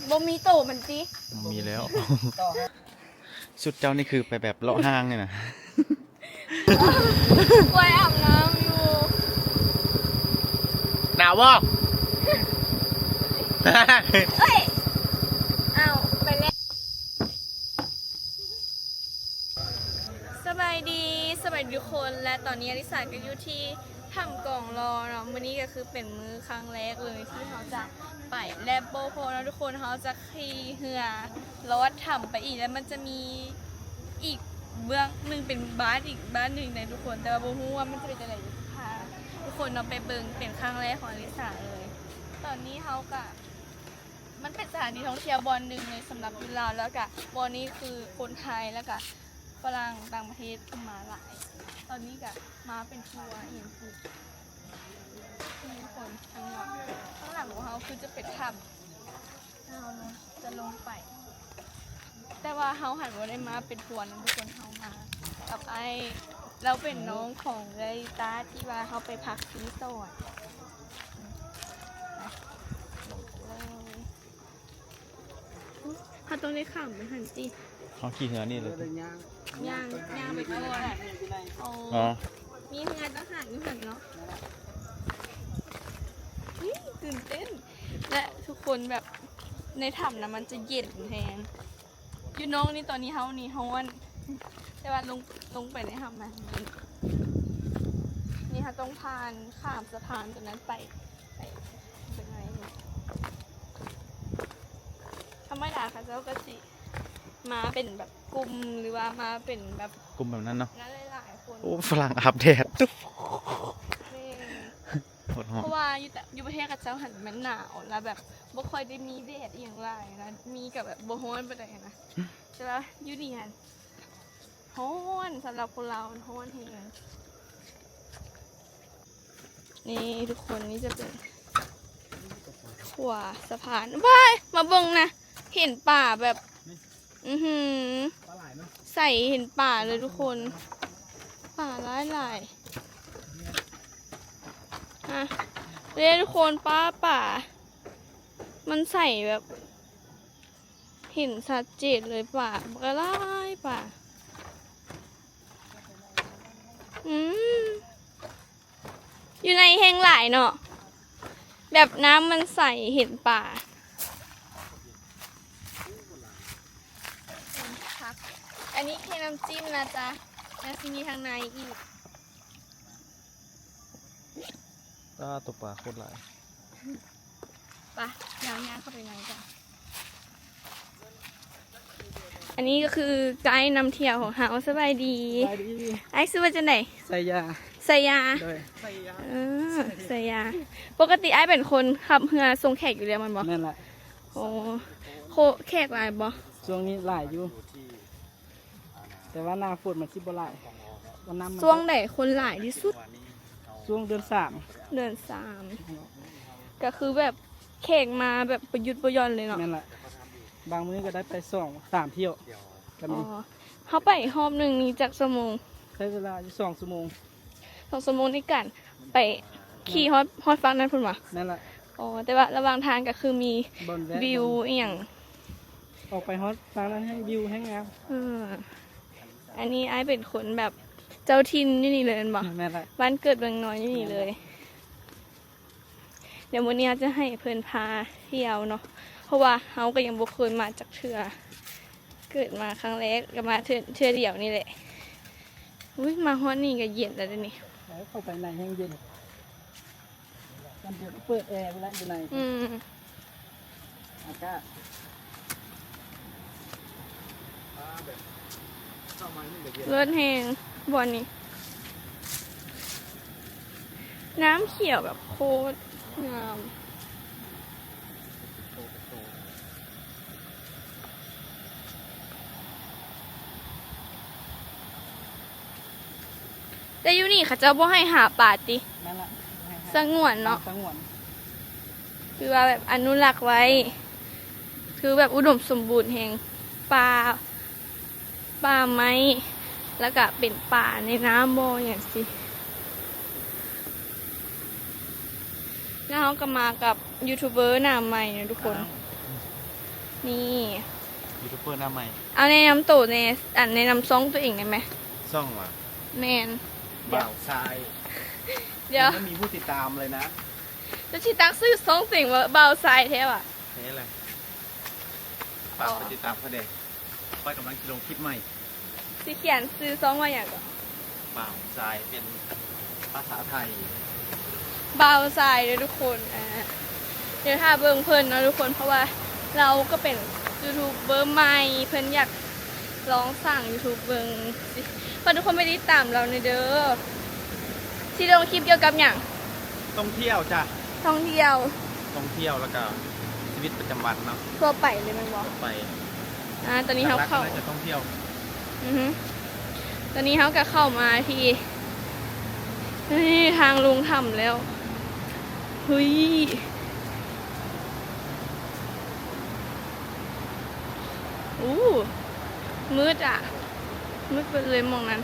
ບໍ່ມີໂຕມັນຕິ? ບໍ່ມີແລ້ວ. ຊຸດເຈົ້ານີ້ຄືໄປແບບເລາະຫ້າງນີ້ນະ. ກວຍອາບນ້ຳຢູ່. ໜາວບໍ່? ເອີຍ ອ້າວ ໄປແລ້ວ. ສະບາຍດີ ສະບາຍດີທຸກຄົນ ແລະ ຕອນນີ້ອາລິສາກໍຢູ່ທີ່ຖ້ຳກອງລໍເນາະ. ມື້ນີ້ກໍຄືເປັນມື້ຄັ້ງແລກເລີຍທີ່ເຮົາຈະໄປ ແລະ ບໍ່ພໍເນາະທຸກຄົນ ເຮົາຈະຂີ່ເຮືອລອດຖ້ຳໄປອີກ ແລະ ມັນຈະມີອີກເບື້ອງໜຶ່ງເປັນບ້ານອີກບ້ານໜຶ່ງເດ້ທຸກຄົນ ແຕ່ວ່າບໍ່ຮູ້ວ່າມັນຈະເປັນຈັ່ງໃດ. ພາທຸກຄົນເນາະໄປເບິ່ງ ເປັນຄັ້ງແລກຂອງອາລິສາເລີຍ. ຕອນນີ້ເຮົາກໍ ມັນເປັນສະຖານທີ່ທ່ອງທ່ຽວບ່ອນໜຶ່ງເລີຍສຳລັບຢູ່ລາວ ແລ້ວກະບ່ອນນີ້ຄືຄົນໄທ ແລ້ວກະຝຣັ່ງຕ່າງປະເທດເພິ່ນມາຫຼາຍ. ຕອນນີ້ກະມາເປັນທົວອີ່ຫຍັງຄື ມີຄົນທາງຫຼັງ ທາງຫຼັງຂອງເຮົາຄືຈະເປັນຖ້ຳ ເຮົາຈະລົງໄປ ແຕ່ວ່າເຮົາຫັ້ນບໍ່ໄດ້ມາເປັນທົວນຳທຸກຄົນ ເຮົາມາກັບອ້າຍ ລາວເປັນນ້ອງຂອງເອື້ອຍຕາທີ່ວ່າເຮົາໄປພັກຣີສອດ. ເຮົາຕ້ອງໄດ້ຂ້າມໄປຫັ້ນຕິ? ເຮົາຂີ່ເຮືອນີ້ເລີຍຕິ? ຍ່າງ ຍ່າງໄປກ່ອນ. ອໍ ມີເຮືອທະຫານຢູ່ຫັ້ນເນາະ. ອຸ້ຍ ຕື່ນເຕັ້ນ ແລະ ທຸກຄົນແບບໃນຖ້ຳນະມັນຈະເຢັນແຮງ. ຢູ່ນອກນີ້ ຕອນນີ້ເຮົານີ້ຮ້ອນ ແຕ່ວ່າລົງ ລົງໄປໃນຖ້ຳນະ ນີ້ເຮົາຕ້ອງຜ່ານຂ້າມສະພານຕົວນັ້ນໄປ ໄປ ໄປໃນນີ້. ທຳມະດາເຂົາເຈົ້າກໍຊິມາເປັນແບບກຸ່ມ ຫຼືວ່າມາເປັນແບບ ກຸ່ມແບບນັ້ນເນາະ ຫຼາຍໆຄົນ. ໂອ້ ຝຣັ່ງອາບແດດ. ແມ່ນ. ໂຄດຮ້ອນ ເພາະວ່າຢູ່ຕະ ຢູ່ປະເທດເຂົາເຈົ້າຫັ້ນມັນໜາວ ແລ້ວແບບບໍ່ຄ່ອຍໄດ້ມີແດດອີ່ຫຍັງຫຼາຍນະ ມີກໍແບບບໍ່ຮ້ອນປານໃດນະ. ແຕ່ວ່າຢູ່ນີ້ຫັ້ນຮ້ອນ ສຳລັບຄົນລາວມັນຮ້ອນແຮງ. ນີ້ທຸກຄົນ ນີ້ຈະເປັນຂົວສະພານ. ວ້າຍ ມາເບິ່ງນະ ເຫັນປາແບບ ອື້ຫື ປາຫຼາຍເນາະ ໃສເຫັນປາເລີຍທຸກຄົນ ປາຫຼາຍໆ. ຮະ ເດ້ທຸກຄົນ ປາ ປາ ມັນໃສແບບເຫັນຊັດເຈນເລີຍ ປາບັກຫຼາຍ ປາ ອືມ. ຢູ່ໃນແຮ່ງຫຼາຍເນາະ ແບບນ້ຳມັນໃສເຫັນປາ. ອັນນີ້ແຄ່ນ້ຳຈິ້ມນະຈ໊ະ ຍັງຊິມີທາງໃນອີກ. ອ້າ ຕົວປາໂຄດຫຼາຍ. ໄປ ດາວຍ່າງເຂົ້າໄປໃນກັນ. ອັນນີ້ກໍຄືໄກນຳທ່ຽວຂອງເຮົາ. ສະບາຍດີ. ສະບາຍດີ. ອ້າຍຊື່ວ່າຈັ່ງໃດ? ໄຊຍາ. ໄຊຍາ. ໂດຍ. ເອີ ໄຊຍາ. ປົກກະຕິອ້າຍເປັນຄົນຂັບເຮືອສົ່ງແຂກຢູ່ແລ້ວແມ່ນບໍ່? ແມ່ນລະ. ໂອ້ ໂຄ ແຂກຫຼາຍບໍ່? ຊ່ວງນີ້ຫຼາຍຢູ່. ແຕ່ວ່າໜ້າຝົນມັນຊິບໍ່ຫຼາຍ ວ່ານ້ຳມັນ ຊ່ວງໃດຄົນຫຼາຍທີ່ສຸດ? ຊ່ວງເດືອນສາມ. ເດືອນສາມ ກໍຄືແບບແຂກມາແບບບໍ່ຢຸດບໍ່ຢ່ອນເລີຍເນາະ. ແມ່ນລະ ບາງມື້ກໍໄດ້ໄປສອງສາມຖ້ຽວກໍມີ. ອໍ ເຮົາໄປຮອບໜຶ່ງນີ້ຈັກຊົ່ວໂມງ? ໃຊ້ເວລາຢູ່ສອງຊົ່ວໂມງ. ສອງຊົ່ວໂມງໃນການໄປຂີ່ຮອດ ຮອດຝັ່ງນັ້ນພຸ້ນຫວາ? ແມ່ນລະ. ອໍ ແຕ່ວ່າລະຫວ່າງທາງກໍຄືມີ ບ່ອນແວະ ວິວອີ່ຫຍັງ ອອກໄປຮອດຝັ່ງນັ້ນແຮ່ງວິວແຮ່ງງາມ. ເອີ ອັນນີ້ອ້າຍເປັນຄົນແບບເຈົ້າຖິ່ນຢູ່ນີ້ເລີຍແມ່ນບໍ່? ແມ່ນລະ. ບ້ານເກີດເມືອງນອນຢູ່ນີ້ເລີຍ. ແມ່ນລະ. ດຽວມື້ນີ້ເຮົາຈະໃຫ້ເພິ່ນພາທ່ຽວເນາະ ເພາະວ່າເຮົາກໍຍັງບໍ່ເຄີຍມາຈັກເທື່ອ ເກີດມາຄັ້ງແລກ ກໍມາເທື່ອ ເທື່ອດຽວນີ້ແຫຼະ. ອຸ້ຍ ມາຮອດນີ້ກໍເຢັນແລ້ວເດ້ນີ້. ເອີ ເຂົ້າໄປໃນແຮ່ງເຢັນ ມັນຈະເປີດແອໄວ້ລະຢູ່ໃນ. ອືມ. ອາກາດ ເລີດແຮງບ່ອນນີ້ ນ້ຳຂຽວແບບໂຄດງາມ. ແຕ່ຢູ່ນີ້ເຂົາເຈົ້າບໍ່ໃຫ້ຫາປາຕິ? ແມ່ນລະ ບໍ່ໃຫ້ຫາ. ສະຫງວນເນາະ ສະຫງວນ ຄືວ່າແບບອະນຸລັກໄວ້ ຄືແບບອຸດົມສົມບູນແຮງ ປ່າ ປ່າໄມ້ ແລ້ວກະເປັນປ່າໃນນ້ຳບໍ່ຫຍັງຊີ້. ແລ້ວເຮົາກໍມາກັບຢູທູບເບີໜ້າໃໝ່ນະທຸກຄົນ. ນີ້ ຢູທູບເບີໜ້າໃໝ່. ເອົາແນະນຳໂຕແດ່ ອັນ ແນະນຳຊ່ອງຕົວເອງໄດ້ໄໝ? ຊ່ອງຫວາ? ແມ່ນ. ບ່າວຊາຍ. ດຽວ ຍັງບໍ່ມີຜູ້ຕິດຕາມເລີຍນະ. ເຈົ້າຊິຕັ້ງຊື່ຊ່ອງຕົວເອງວ່າບ່າວຊາຍແທ້ຫວາ? ແທ້ແຫຼະ. ຝາກໄປຕິດຕາມຂ້ອຍແດ່. ຂ້ອຍກຳລັງຊິລົງຄລິບໃໝ່. ຊິຂຽນຊື່ຊ່ອງວ່າຫຍັງເກາະ? ບ່າວຊາຍ ເປັນພາສາໄທ. ບ່າວຊາຍເດີທຸກຄົນ. ອ່າ ດຽວຖ້າເບິ່ງເພິ່ນເນາະທຸກຄົນ ເພາະວ່າລາວກໍເປັນຢູທູບເບີໃໝ່ ເພິ່ນຢາກລອງສ້າງຢູທູບເບິ່ງ. ຝາກທຸກຄົນໄປຕິດຕາມລາວແດ່ເດີ. ຊິລົງຄລິບກ່ຽວກັບຫຍັງ? ທ່ອງທ່ຽວຈ້ະ. ທ່ອງທ່ຽວ. ທ່ອງທ່ຽວ ແລ້ວກໍຊີວິດປະຈຳວັນເນາະ. ທົ່ວໄປເລີຍແມ່ນບໍ່? ທົ່ວໄປ. ອ່າ ຕອນນີ້ເຮົາເຂົ້າ ຫຼັກໆກໍໜ້າຈະທ່ອງທ່ຽວ. ອືຮຶ ຕອນນີ້ເຮົາກໍເຂົ້າມາທີ່ ເຮີ້ຍ ທາງລົງຖ້ຳແລ້ວ. ຫຸຍ ໂອ້ ມືດອະ. ມືດເບິດເລີຍໝ່ອງນັ້ນ.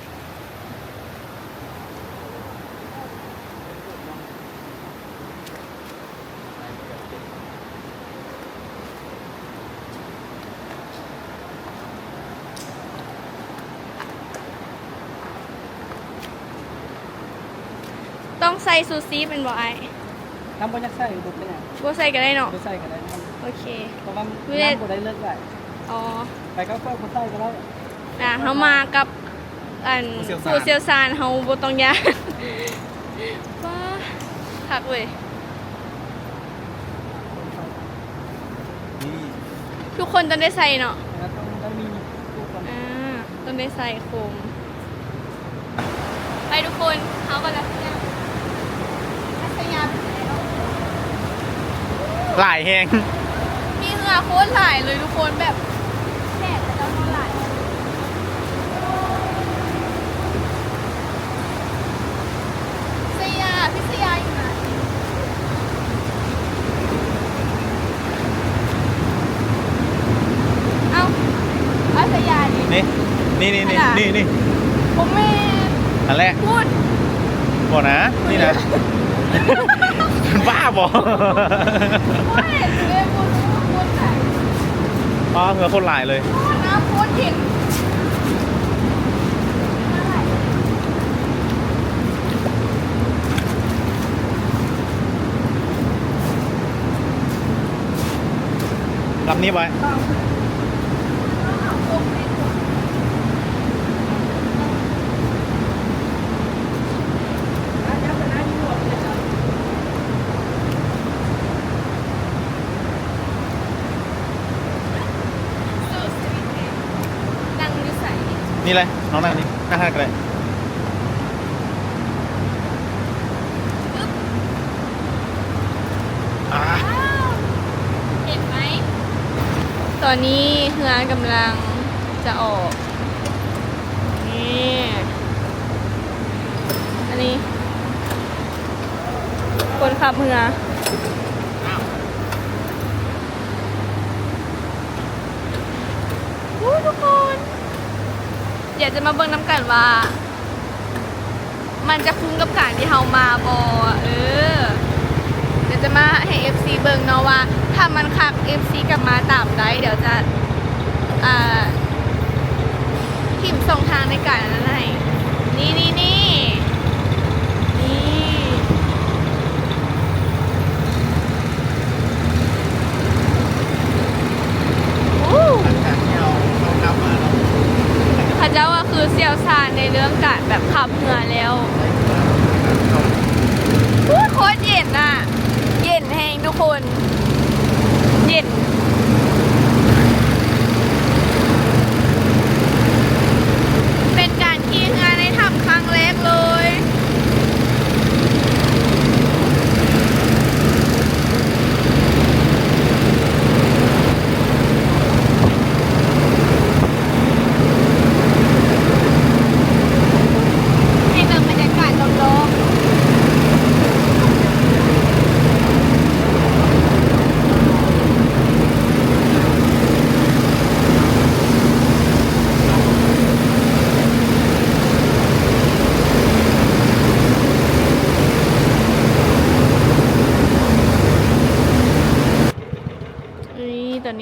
ຕ້ອງໃສ່ຊູຊີບແມ່ນບໍ່ອ້າຍ? ຖ້າບໍ່ຢາກໃສ່ ບໍ່ເປັນຫຍັງ. ບໍ່ໃສ່ກໍໄດ້ເນາະ? ບໍ່ໃສ່ກໍໄດ້. ໂອເຄ. ເພາະວ່ານ້ຳບໍ່ໄດ້ເລິກຫຼາຍ. ອໍ ໄປກັບຂ້ອຍ ບໍ່ໃສ່ກໍໄດ້. ອ່າ ເຮົາມາກັບ ອັນ ຜູ້ຊ່ຽວຊານ ຜູ້ຊ່ຽວຊານ ເຮົາບໍ່ຕ້ອງຢ້ານ. ວ້າ ຄັກເວີຍ. ນີ້ ທຸກຄົນຕ້ອງໄດ້ໃສ່ເນາະ. ຕ້ອງໄດ້ມີ ອ່າ ຕ້ອງໄດ້ໃສ່ໂຄມ. ໄປທຸກຄົນ ເຮົາກໍລັດສະຍາ ລັດສະຍາໄປແລ້ວ. ຫຼາຍແຮງ ມີເຮືອໂຄດຫຼາຍເລີຍທຸກຄົນ ແບບແຂກເຂົາເຈົ້ານອນຫຼາຍ. ສະຍາ ພິສະຍາຢູ່ນະ. ເອົ້າ ພັດທະຍານີ້ ນີ້ ນີ້ ນີ້ ນີ້ ນີ້ ນີ້ ບໍ່ແມ່ນ ອັນແລກພຸ້ນ ບໍ່ນະ ນີ້ນະ ບ້າບໍ່? ໂອ້ຍ ເລຍບໍ່ຮູ້ວ່າຄົນໃດ. ປ້າ ເຮືອຄົນຫຼາຍເລີຍ ນ້ຳໂຄດເຢັນ. ລຳນີ້ໄວ້. ນັ່ງຢູ່ໃສ? ນີ້ແຫຼະ ນ້ອງນັ່ງນີ້ ນັ່ງຫັ້ນກໍໄດ້. ອາ ເຫັນໄໝ? ຕອນນີ້ເຮືອກຳລັງຈະອອກ. ນີ້ ອັນນີ້ຄົນຂັບເຮືອ. ໂອ້ ທຸກຄົນ ດຽວຈະມາເບິ່ງນຳກັນວ່າ ມັນຈະຄຸ້ມກັບການທີ່ເຮົາມາບໍ່? ເອີ ດຽວຈະມາໃຫ້ເອັຟຊີເບິ່ງເນາະວ່າ ຖ້າມັນຄັກ ເອັຟຊີກັບມາຕາມໄດ້ ດຽວຈະ ອ່າ ຖິ້ມຊ່ອງທາງໃນການອັນນັ້ນໃຫ້. ນີ້ ນີ້ ນີ້ ນີ້. ໂອ້ ຫຼັງຈາກທີ່ເຮົາ ເຮົາກັບມາເນາະ ເຂົາເຈົ້າກໍຄືຊ່ຽວຊານໃນເລື່ອງການແບບຂັບເຮືອແລ້ວ. ໂອ້ຍ ໂຄດເຢັນນະ ເຢັນແຮງທຸກຄົນ ເຢັນ. ເປັນການຂີ່ເຮືອໃນຖ້ຳຄັ້ງແລກເລີຍ. ໃຫ້ເບິ່ງບັນຍາກາດລອບໆ. ໂອ້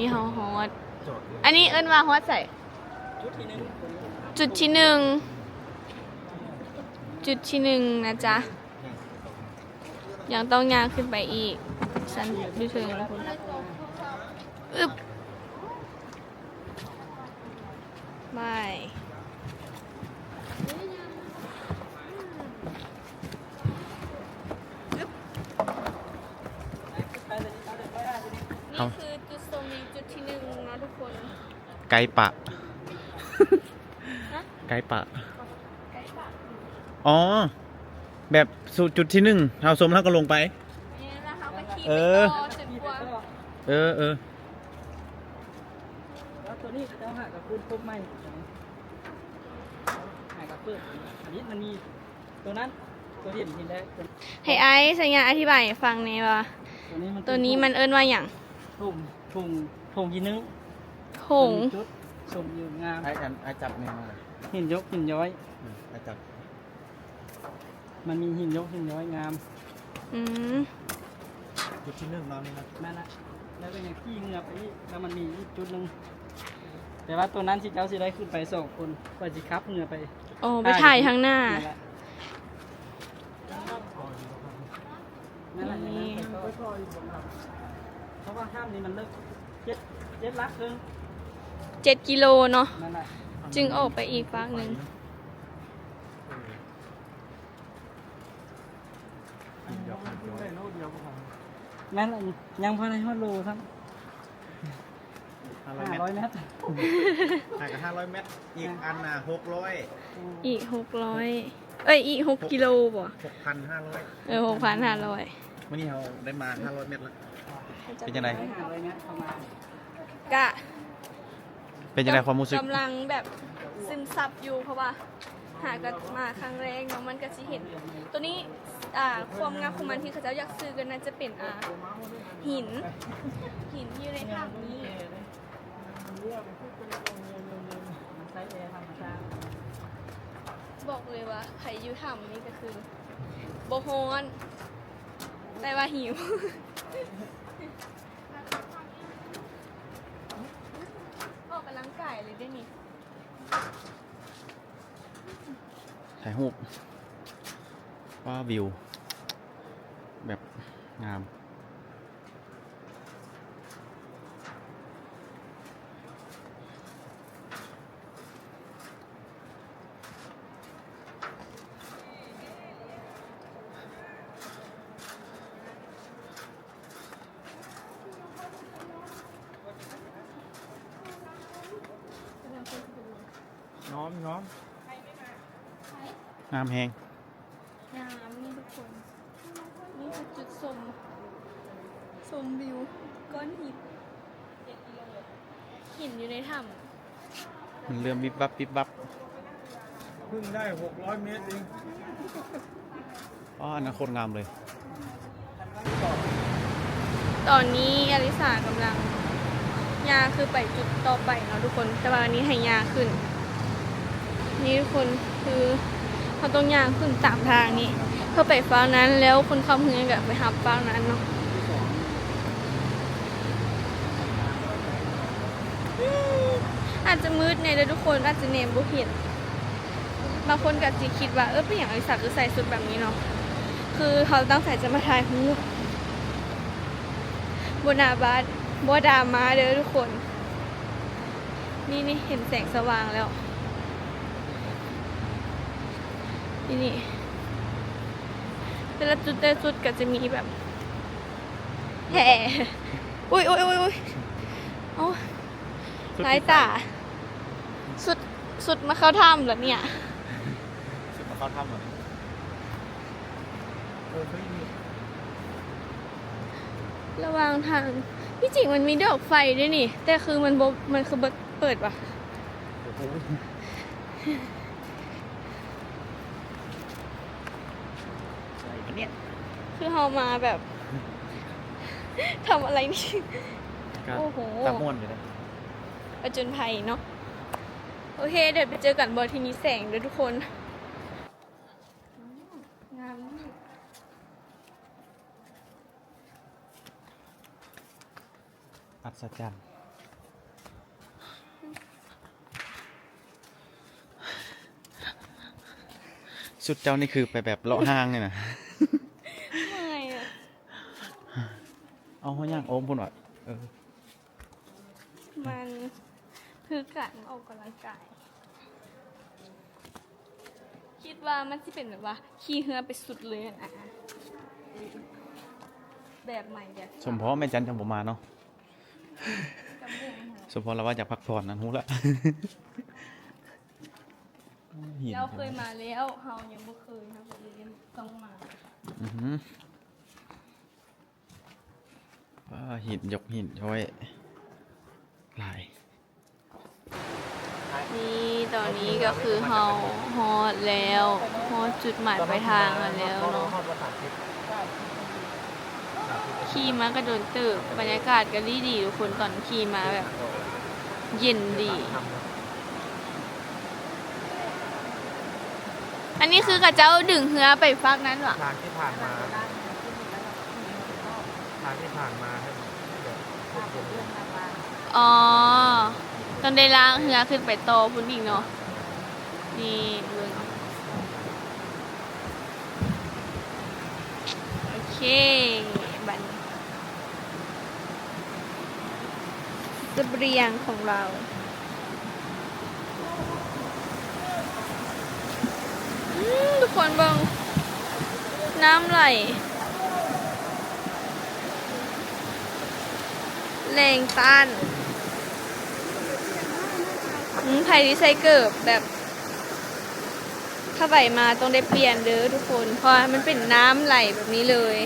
ເຮົາຮອດ ອັນນີ້ເອີ້ນວ່າຮອດໃສ? ຈຸດທີໜຶ່ງ ຈຸດທີໜຶ່ງນະຈ໊ະ. ຍັງຕ້ອງຍ່າງຂຶ້ນໄປອີກ ຊັ້ນຢູ່ເທິງພຸ້ນ. ອຶບ ໄປ. ນີ້ຄືຈຸດຊົມວິວຈຸດທີໜຶ່ງເນາະທຸກຄົນ. ໄກປະ ຮະ? ໄກປະ ໄກປະ ອໍ ແບບ ຈຸດທີໜຶ່ງ ເຮົາຊົມແລ້ວກໍລົງໄປ. ແມ່ນ ແລ້ວເຮົາກໍຂີ່ໄປຕໍ່ຈົນກວ່າ ເອີ ເອີ. ແລ້ວໂຕນີ້ເຂົາເຈົ້າຫາກະຂຶ້ນພົບໃໝ່ ຫາກະເປີດ ອັນນີ້ມັນມີໂຕນັ້ນ ໂຕເຫັນ ເຫັນແລ້ວ. ໃຫ້ອ້າຍໄຊຍະອະທິບາຍໃຫ້ຟັງແດ່ວ່າ ໂຕນີ້ມັນ ໂຕນີ້ມັນເອີ້ນວ່າຫຍັງ? ຖົງ ຖົງ ຖົງຂີ້ໜຶ້ງ ຖົງ ໂຕນີ້ຈຸດຊົມວິວງາມ. ອ້າຍ ອັນ ອ້າຍຈັບແມ່ນຫຍັງ? ຫີນຍົກ ຫີນຍ້ອຍ. ອືມ ອ້າຍຈັບ. ມັນມີຫີນຍົກຫີນຍ້ອຍງາມ. ອືມ ຈຸດທີໜຶ່ງເນາະນີ້ນະ. ແມ່ນລະ ແລ້ວກໍຍັງຂີ່ເຮືອໄປອີກ ແລ້ວມັນມີອີກຈຸດໜຶ່ງ ແຕ່ວ່າໂຕນັ້ນຊິ ເຈົ້າຊິໄດ້ຂຶ້ນໄປສອງຄົນ ຂ້ອຍຊິຂັບເຮືອໄປ. ອໍ ໄປຖ່າຍທາງໜ້າ. ແມ່ນລະ ແມ່ນລະ ນີ້ ເພາະວ່າຖ້ຳນີ້ມັນເລິກ ເຈັດ ເຈັດຫຼັກເຄິ່ງ ເຈັດກິໂລເນາະ. ແມ່ນລະ ຈຶ່ງອອກໄປອີກຟາກໜຶ່ງ. ແມ່ນລະ ຍັງບໍ່ໄດ້ຮອດໂລຊ້ຳ ຫ້າຮ້ອຍແມັດ ຫ້າຮ້ອຍແມັດ ຫາກະຫ້າຮ້ອຍແມັດ ອີກອັນນະ ຫົກຮ້ອຍ ອີກຫົກຮ້ອຍ ເອີຍ ອີກຫົກກິໂລບໍ? ຫົກພັນຫ້າຮ້ອຍ ເອີ ຫົກພັນຫ້າຮ້ອຍ. ມື້ນີ້ເຮົາໄດ້ມາຫ້າຮ້ອຍແມັດແລ້ວ ເປັນຈັ່ງໃດ? ກະ ເປັນຈັ່ງໃດຄວາມຮູ້ສຶກ? ກຳລັງແບບຊຶມຊັບຢູ່ ເພາະວ່າຫາກະມາຄັ້ງແລກເນາະ ມັນກະຊິເຫັນໂຕນີ້ ອ່າ ຄວາມງາມຂອງມັນທີ່ເຂົາເຈົ້າຢາກສື່ກັນ ໜ້າຈະເປັນ ອ່າ ຫີນ ຫີນທີ່ຢູ່ໃນຖ້ຳນີ້. ບອກເລີຍວ່າໃຜຢູ່ຖ້ຳນີ້ກະຄືບໍ່ຮ້ອນ ແຕ່ວ່າຫິວ. ອອກກຳລັງກາຍເລີຍເດ້ນີ້. ຖ່າຍຮູບ ວ້າ ວິວແບບງາມ. ງາມ ງາມ ງາມແຮງ ງາມນີ້ທຸກຄົນ. ນີ້ຄືຈຸດຊົມ ຊົມວິວກ້ອນຫີນ ຫີນຢູ່ໃນຖ້ຳ. ມັນເຫຼື້ອມວິບວັບວິບວັບ ເພິ່ງໄດ້ຫົກຮ້ອຍແມັດເອງ. ອໍ ອັນນັ້ນໂຄດງາມເລີຍ. ຕອນນີ້ອາລິສາກຳລັງຍ່າງຂຶ້ນໄປຈຸດຕໍ່ໄປເນາະທຸກຄົນ ແຕ່ວ່າອັນນີ້ໃຫ້ຍ່າງຂຶ້ນ ນີ້ທຸກຄົນ ຄືເຮົາຕ້ອງຍ່າງຂຶ້ນຕາມທາງນີ້ ເພື່ອໄປຟາກນັ້ນ ແລ້ວຄົນຂັບເຮືອກະໄປຮັບຟາກນັ້ນເນາະ. ອາດຈະມືດແດ່ເດີທຸກຄົນ ອາດຈະແນມບໍ່ເຫັນ. ບາງຄົນກະຊິຄິດວ່າ ເອີ ເປັນຫຍັງອາລິສາຄືໃສ່ຊຸດແບບນີ້ເນາະ ຄືເຮົາຕັ້ງໃຈຈະມາຖ່າຍຮູບ ບໍ່ໜ້າບາດ ບໍ່ດາມາເດີທຸກຄົນ. ນີ້ໆ ເຫັນແສງສະຫວ່າງແລ້ວ ນີ້ໆ ແຕ່ລະຈຸດແຕ່ລະຈຸດກະຈະມີແບບ ແຮ ອຸ້ຍ ອຸ້ຍ ອຸ້ຍ ອຸ້ຍ ໂອ້ຍ ສຸດ ລາຍຕາ ສຸດ ສຸດມາເຂົ້າຖ້ຳແລ້ວເນຍ ສຸດມາເຂົ້າຖ້ຳແລ້ວ ເອີ ຄືຢູ່ ລະຫວ່າງທາງ ທີ່ຈິງມັນມີດອກໄຟເດ້ນີ້ ແຕ່ຄືມັນບໍ່ ມັນຄືບໍ່ເປີດຫວາ? ໂອ້ໂຫ ອະໄລວະເນຍ ຄືເຮົາມາແບບ ທຳອະໄລນີ້ ກະ ໂອ້ໂຫ ຕາມ່ວນຢູ່ເດ້ ຜະຈົນໄພເນາະ. ໂອເຄ ດຽວໄປເຈີກັນບ່ອນທີ່ມີແສງເດີທຸກຄົນ. ອືມ ງາມນີ້ ອັດສະຈັນ ຊຸດເຈົ້ານີ້ຄືໄປແບບເລາະຫ້າງນີ້ນະ. ເມື່ອຍອະ. ເອົາ ເຮົາຍ່າງອ້ອມພຸ້ນຫວາ. ເອີ ມັນຄືການອອກກຳລັງກາຍ. ຄິດວ່າມັນຊິເປັນແບບວ່າຂີ່ເຮືອໄປສຸດເລີຍນະ ແບບໃໝ່ແບບ ສົມພໍແມ່ຈັນຈັ່ງບໍ່ມາເນາະ. ສົມພໍລາວວ່າຢາກພັກຜ່ອນນັ້ນ ຮູ້ລະ. ເຮົາເຄີຍມາແລ້ວ ເຮົາຍັງບໍ່ເຄີຍ ເຮົາກໍເລີຍຕ້ອງມາ. ອືຮຶ ວ້າ ຫີນຍົກຫີນຍ້ອຍຫຼາຍ. ນີ້ ຕອນນີ້ກໍຄືເຮົາຮອດແລ້ວ ຮອດຈຸດໝາຍປາຍທາງແລ້ວເນາະ. ຂີ່ມາກໍດົນເຕີບ ບັນຍາກາດກໍດີໆ ທຸກຄົນ ຕອນຂີ່ມາແບບເຢັນດີ. ອັນນີ້ຄືເຂົາເຈົ້າດຶງເຮືອໄປຟາກນັ້ນຫວາ? ທາງທີ່ຜ່ານມາ ທາງທີ່ຜ່ານມາ ອໍ ຕ້ອງໄດ້ລາກເຮືອຂຶ້ນໄປຕໍ່ພຸ້ນອີກເນາະ. ນີ້ເບິ່ງ ໂອເຄ ບັດ ສະບຽງຂອງເຮົາ. ອືມ ທຸກຄົນເບິ່ງ ນ້ຳໄຫຼ ແຮງຕ້ານ. ອືມ ໃຜທີ່ໃສ່ເກີບແບບ ຖ້າໄຫວມາຕ້ອງໄດ້ປ່ຽນເດີທຸກຄົນ ເພາະວ່າມັນເປັນນ້ຳໄຫຼແບບນີ້ເລີຍ.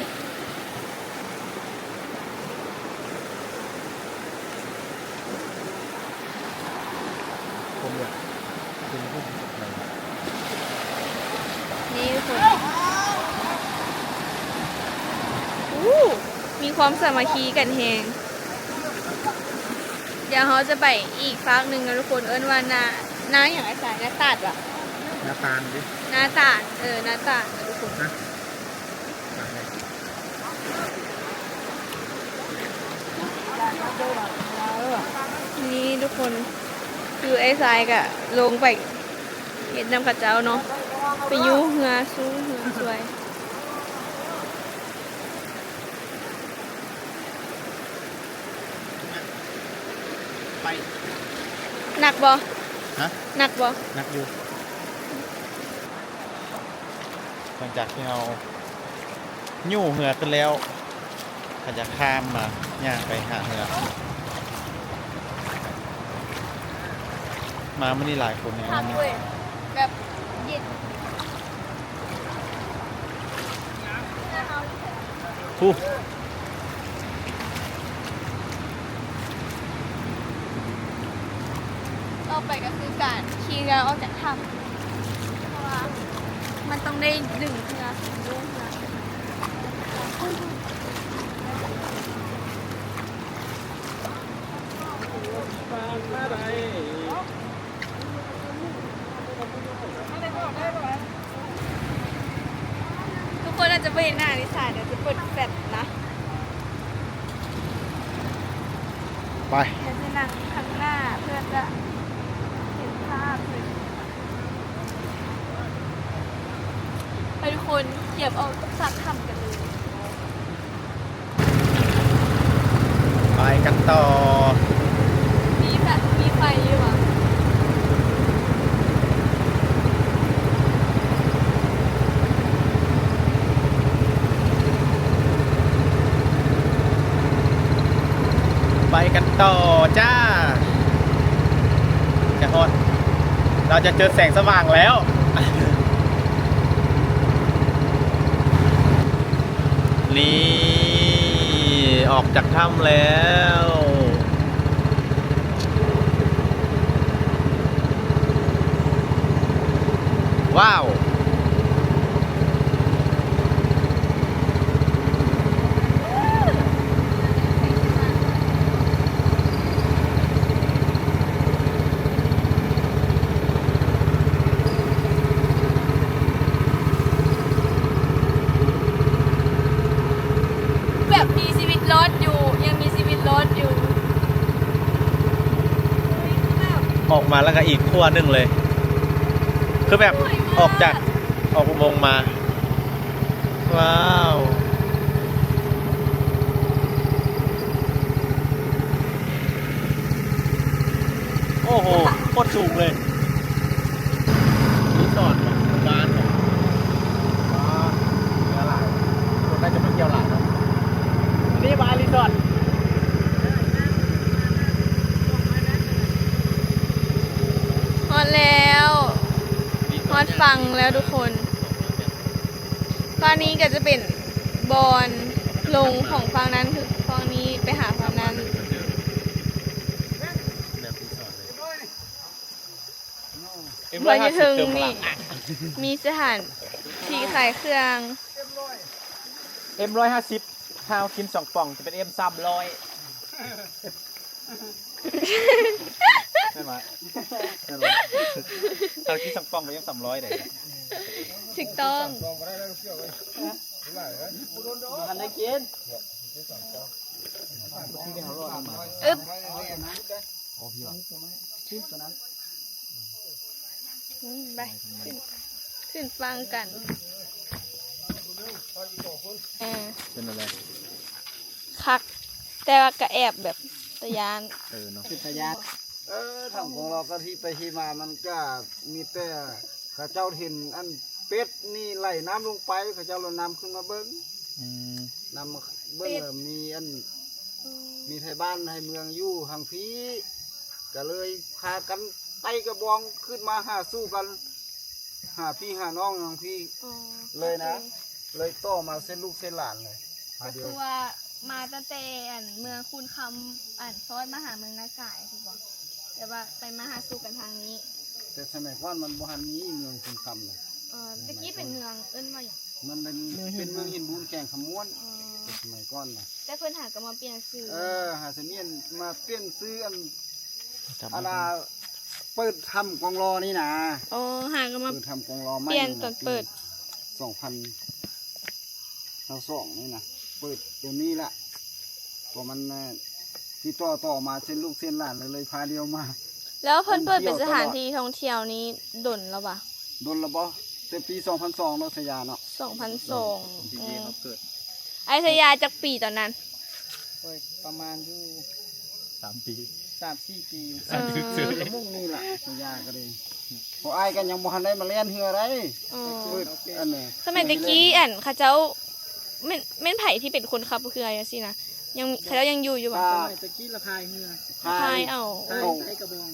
ນີ້ທຸກຄົນ ອູ້ ມີຄວາມສາມັກຄີກັນແຮງ. ດຽວເຮົາຈະໄປອີກຟາກໜຶ່ງນະທຸກຄົນ ເອີ້ນວ່ານາ ນາຫຍັງອ້າຍຊາຍ? ນາຕາດຫວາ? ນາຕານຕິ? ນາຕານ ເອີ ນາຕານນະທຸກຄົນ. ນີ້ທຸກຄົນ ຄືອ້າຍຊາຍກະລົງໄປເຮັດນຳເຂົາເຈົ້າເນາະ ໄປຍູ້ເຮືອ ສູ້ເຮືອຊ່ວຍ. ໄປ ໜັກບໍ່? ຮະ? ໜັກບໍ່? ໜັກຢູ່. ຫຼັງຈາກທີ່ເຮົາຍູ້ເຮືອຂຶ້ນແລ້ວ ກໍຈະຂ້າມມາຍ່າງໄປຫາເຮືອ. ມາມື້ນີ້ຫຼາຍຄົນແຮງ ຄັກເວີຍ ແບບເຢັນ. ຕໍ່ໄປກໍຄືການຂີ່ເຮືອອອກຈາກຖ້ຳ ເພາະວ່າມັນຕ້ອງໄດ້ດຶງເຮືອ ດຶງເຮືອ. ທຸກຄົນອາດຈະບໍ່ເຫັນໜ້າລິສາ ດຽວຈະເປີດແຟລດນະ. ໄປ ດຽວຈະນັ່ງຂ້າງໜ້າເພື່ອຈະເຫັນພາບເລີຍ. ໄປທຸກຄົນ ຕຽມອອກຈາກຖ້ຳກັນເລີຍ. ໄປກັນຕໍ່. ມີແບບ ມີໄຟຢູ່ຫວາ? ໄປກັນຕໍ່ຈ້າ. ຈະຮອດ ເຮົາຈະເຈີແສງສະຫວ່າງແລ້ວ. ນີ້ ອອກຈາກຖ້ຳແລ້ວ. ວ້າວ ແບບມີຊີວິດລອດຢູ່ ຍັງມີຊີວິດລອດຢູ່. ອອກມາແລ້ວກໍອີກຂົວໜຶ່ງເລີຍ ຄືແບບ ສວຍມາກ ອອກຈາກ ອອກອຸໂມງມາ ວ້າວ ໂອ້ໂຫ ໂຄດສູງເລີຍ. ຣີສອດບໍ? ໂຮງແຮມບໍ? ອໍ ເຮືອຫຼາຍ ຄົນໜ້າຈະມາທ່ຽວຫຼາຍເນາະ. ນີ້ບໍ່ ຣີສອດ? ຮອດແລ້ວ ຮອດຝັ່ງແລ້ວທຸກຄົນ. ຝັ່ງນີ້ກໍຈະເປັນບ່ອນລົງຂອງຝັ່ງນັ້ນ ຝັ່ງນີ້ໄປຫາຝັ່ງນັ້ນ. ເອັມຮ້ອຍຫ້າສິບ ເຕີມພະລັງ ມີສະຖານທີ່ຂາຍເຄື່ອງ. ເອັມຮ້ອຍຫ້າສິບ ຖ້າເຮົາກິນສອງປ່ອງຈະເປັນເອັມສາມຮ້ອຍ ແມ່ນບໍ່? ແມ່ນບໍ່? ຖ້າເຮົາກິນສອງປ່ອງກໍຍັງສາມຮ້ອຍໄດ້. ຖືກຕ້ອງ. ບໍ່ທັນໄດ້ກິນ. ອຶບ ຂຶ້ນໄປ ຂຶ້ນ ຂຶ້ນຝັ່ງກັນ. ເອີ ເປັນຈັ່ງໃດ? ຄັກ ແຕ່ວ່າກະແອບແບບຕາຢ້ານ. ເອີເນາະ ເປັນຕາຢ້ານ. ເອີ ທາງຂອງລາວກະທີ່ໄປທີ່ມາ ມັນກະມີແຕ່ ເຂົາເຈົ້າເຫັນອັນເປັດນີ້ໄຫຼນ້ຳລົງໄປ ເຂົາເຈົ້າລະນຳຂຶ້ນມາເບິ່ງ. ອືມ ນຳມາເບິ່ງ ເປັດ ລະມີອັນ ອືມ ມີໄທບ້ານໄທເມືອງຢູ່ທາງພີ້ ກະເລີຍພາກັນໄຕ່ກະບອງຂຶ້ນມາຫາສູ່ກັນ ຫາພີ່ຫານ້ອງທາງພີ້. ອໍ ເລີຍນະ ໂອເຄ ເລີຍຕໍ່ມາເຊັ່ນລູກເຊັ່ນຫຼານເລີຍ. ກໍຄືວ່າມາຕັ້ງແຕ່ອັນເມືອງຄູນຄຳ ອັນຊອດມາຫາເມືອງນາກາຍ ຖືກບໍ່? ແຕ່ວ່າໄປມາຫາສູ່ກັນທາງນີ້. ແຕ່ສະໄໝກ່ອນມັນບໍ່ທັນມີເມືອງຄູນຄຳນະ. ອໍ ແຕ່ກີ້ເປັນເມືອງເອີ້ນວ່າຫຍັງ? ມັນເປັນ ເມືອງເປັນເມືອງຫີນບູນ ແຂວງຄຳມ່ວນ. ອໍ ແຕ່ສະໄໝກ່ອນນະ. ແຕ່ເພິ່ນຫາກໍມາປ່ຽນຊື່. ເອີ ຫາສະໝຽນມາປ່ຽນຊື່ອັນ ອັນນ່າ ເປີດຖ້ຳກອງລໍນີ້ນະ. ອໍ ຫາກໍມາ ເປີດຖ້ຳກອງລໍໃໝ່ ປ່ຽນຕອນເປີດ ປີສອງພັນຊາວສອງນີ້ນະ ເປີດໂຕນີ້ລະ. ກໍມັນ ເອີ ຕິດຕໍ່ຕໍ່ມາເຊັ່ນລູກເຊັ່ນຫຼານ ເລີຍພາດຽວມາ. ແລ້ວເພິ່ນເປີດເປັນສະຖານທີ່ທ່ອງທ່ຽວນີ້ດົນແລ້ວຫວາ? ດົນແລ້ວບໍ? ແຕ່ປີສອງພັນສອງເນາະ ຊາຍາເນາະ. ສອງພັນສອງ ປີທີ່ເຮົາເກີດ. ອ້າຍຊາຍາຈັກປີຕອນນັ້ນ? ໂອ້ຍ ປະມານຢູ່ ສາມປີ ສາມສີ່ປີ. ເອີ ກະມຸ້ງນີ້ລະ ຊາຍາກະດີ. ພວກອ້າຍກະຍັງບໍ່ທັນໄດ້ມາແລ່ນເຮືອໃດ໋. ອໍ ເປີດອັນນີ້ ສະໄໝແຕ່ກີ້ ອັນເຂົາເຈົ້າ ແມ່ນ ແມ່ນໃຜທີ່ເປັນຄົນຂັບເຮືອຈັ່ງຊີ້ນະ? ຍັງ ເຂົາເຈົ້າຍັງຢູ່ຢູ່ບໍ່? ສະໄໝແຕ່ກີ້ລະພາຍເຮືອ ພາຍ ພາຍເອົາ. ໃຊ້ ໃຊ້ກະບອງ.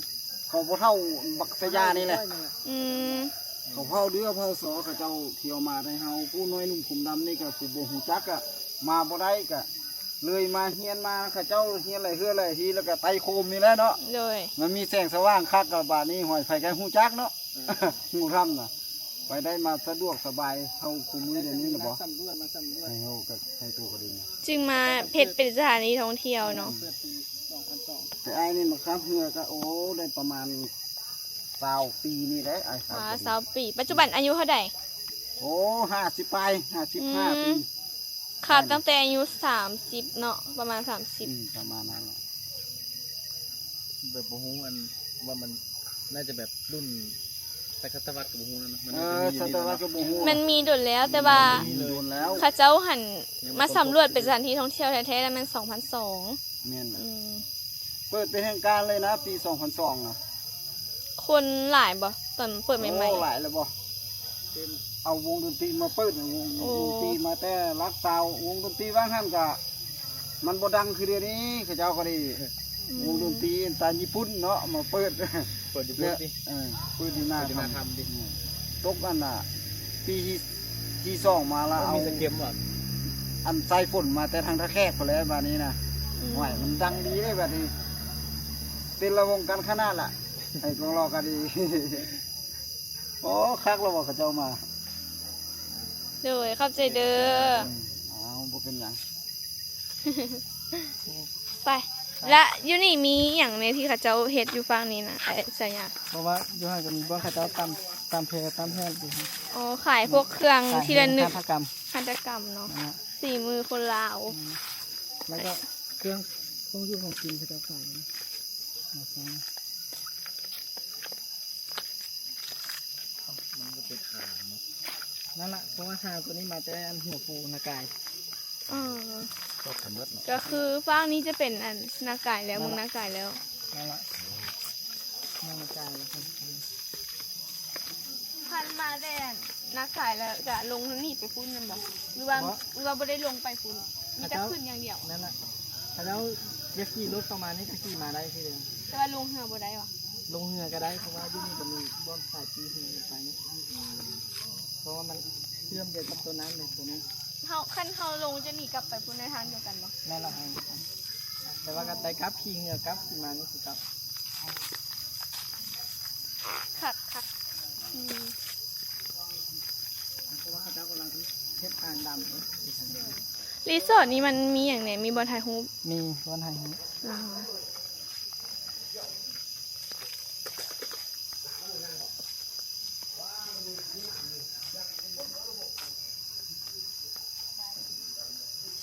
ເຂົາຜູ້ເຖົ້າບັກຊາຍານີ້ແຫຼະ. ອືມ ເຂົາເຜົ່າເດືອເຜົ່າສໍເຂົາເຈົ້າທ່ຽວມາໄດ້. ເຮົາຜູ້ນ້ອຍໜຸ່ມຜົມດຳນີ້ກະຜູ້ບໍ່ຮູ້ຈັກກະມາບໍ່ໄດ້ ກະເລີຍມາຮຽນມາ ເຂົາເຈົ້າຮຽນຫຼາຍເທື່ອຫຼາຍທີ ແລ້ວກະໄຕ່ໂຄມນີ້ແຫຼະເນາະ. ໂດຍ ມັນມີແສງສະຫວ່າງຄັກ ກະບາດນີ້ຫວຍໃຜກະຮູ້ຈັກເນາະ. ເອີ ຮູ້ທຳນະ ໄປໄດ້ມາສະດວກສະບາຍເທົ່າຄູ່ມື້ດຽວນີ້ລະບໍ? ສຳຫຼວດ ມາສຳຫຼວດ. ໃຫ້ເຮົາກະໃຫ້ໂຕກະດີນະ ຈຶ່ງມາເຮັດເປັນສະຖານີທ່ອງທ່ຽວເນາະ. ເປີດປີສອງພັນສອງ. ແຕ່ອ້າຍນີ້ມາຂັບເຮືອກະ ໂອ້ ໄດ້ປະມານຊາວປີນີ້ແຫຼະ ອ້າຍຂັບ. ອ່າ ຊາວປີ. ປັດຈຸບັນອາຍຸເທົ່າໃດ? ໂອ້ ຫ້າສິບປາຍ ຫ້າສິບຫ້າປີ. ອືມ ຂັບຕັ້ງແຕ່ອາຍຸສາມສິບເນາະ ປະມານສາມສິບ. ອືມ ປະມານນັ້ນແຫຼະ. ແບບບໍ່ຮູ້ອັນວ່າມັນໜ້າຈະແບບລຸ້ນ ແຕ່ສະຕະວັດກະບໍ່ຮູ້ນະ. ເອີ ສະຕະວັດກະບໍ່ຮູ້. ມັນມີດົນແລ້ວ ແຕ່ວ່າ ມີດົນແລ້ວ ເຂົາເຈົ້າຫັ້ນມາສຳຫຼວດເປັນສະຖານທີ່ທ່ອງທ່ຽວແທ້ໆ ແລ້ວແມ່ນສອງພັນສອງ. ແມ່ນ. ອືມ ເປີດເປັນທາງການເລີຍນະ ປີສອງພັນສອງນະ. ຄົນຫຼາຍບໍ່ ຕອນເປີດໃໝ່ໆ? ໂອ້ ຫຼາຍແລ້ວບໍ? ເອົາວົງດົນຕີມາເປີດ ວົງ ໂອ້ ວົງດົນຕີມາແຕ່ຫຼັກຊາວ. ວົງດົນຕີວ່າງຫັ້ນກະ ມັນບໍ່ດັງຄືດຽວນີ້ ເຂົາເຈົ້າກະດີ. ອືມ ວົງດົນຕີຕາຍີ່ປຸ່ນເນາະ ມາເປີດ ເປີດຢູ່ພຸ້ນຕິ. ເອີ ເປີດຢູ່ໜ້າ ເປີດຢູ່ໜ້າຖ້ຳ ຖ້ຳຕິ. ອືມ ຕົກອັນນ່າ ປີທີ່ ທີ່ສອງມາລະ ເອົາ ເອົາ ອັນສາຍຝົນມາແຕ່ທາງທ່າແຂກພຸ້ນແຫຼະບາດນີ້ນະ. ອືມ ໂອ້ຍ ມັນດັງດີເດ້ບາດນີ້ ເປັນລະວົງກັນຂະໜາດລະ ໃຫ້ກອງລໍກະດີ. ໂອ້ ຄັກລະບໍ່ເຂົາເຈົ້າມາ. ໂດຍ ຂອບໃຈເດີ. ອືມ ເອົາ ບໍ່ເປັນຫຍັງ. ໄປ ລະຢູ່ນີ້ມີຫຍັງແດ່ທີ່ເຂົາເຈົ້າເຮັດຢູ່ຝັ່ງນີ້ນະ ອ້າຍຊາຍາ? ເພາະວ່າຢູ່ຫັ້ນກະມີບ່ອນເຂົາເຈົ້າຕຳ ຕຳແພ ຕຳແຜ່ນຢູ່. ອໍ ຂາຍພວກເຄື່ອງທີ່ລະນຶກ ຂາຍເຄື່ອງຫັດຖະກຳ ຫັດຖະກຳເນາະ. ອືມ ສີມືຄົນລາວ. ອືມ ແລ້ວກະເຄື່ອງ ຂອງຢູ່ຂອງກິນເຂົາເຈົ້າຂາຍຢູ່. ມັນກະເປັນຂາງເນາະ. ນັ້ນລະ ເພາະວ່າທາງໂຕນີ້ມາແຕ່ອັນຫົວພູນາກາຍ. ເອີ ຄອບກັນເບິດເນາະ. ກໍຄືຟາກນີ້ຈະເປັນອັນນາກາຍແລ້ວ ເມືອງນາກາຍແລ້ວ. ນັ້ນລະ ເມືອງນາກາຍແລ້ວ. ຄັນມາແຕ່ນາກາຍແລ້ວກະລົງທາງນີ້ໄປພຸ້ນແມ່ນບໍ່ ຫຼືວ່າ ບໍ່ ຫຼືວ່າບໍ່ໄດ້ລົງໄປພຸ້ນ ມີແຕ່ຂຶ້ນຢ່າງດຽວ? ນັ້ນລະ ຖ້າເຈົ້າຢາກຂີ່ລົດເຂົ້າມານີ້ກໍຂີ່ມາໄດ້ຄືກັນ ແຕ່ວ່າລົງເຮືອບໍ່ໄດ້ຫວາ? ລົງເຮືອກໍໄດ້ ເພາະວ່າຢູ່ນີ້ກໍມີບ່ອນສາຍຕີເຮືອໄປນີ້ ເພາະວ່າມັນເຊື່ອມດຽວກັບໂຕນັ້ນເລີຍໂຕນີ້. ເຮົາ ຄັນເຮົາລົງຈະໜີກັບໄປພຸ້ນ ໃນທາງດຽວກັນບໍ່? ແມ່ນລະ ທາງດຽວກັນ ແຕ່ວ່າກໍໄດ້ກັບ ຂີ່ເຮືອກັບ ຂີ່ມານີ້ຄືເກົ່າ. ຄັກໆ ອືມ ເພາະວ່າເຂົາເຈົ້າກຳລັງເຮັດທາງດຳເດ້. ຣີສອດນີ້ມັນມີຫຍັງແດ່? ມີບ່ອນຖ່າຍຮູບ? ມີບ່ອນຖ່າຍຮູບ.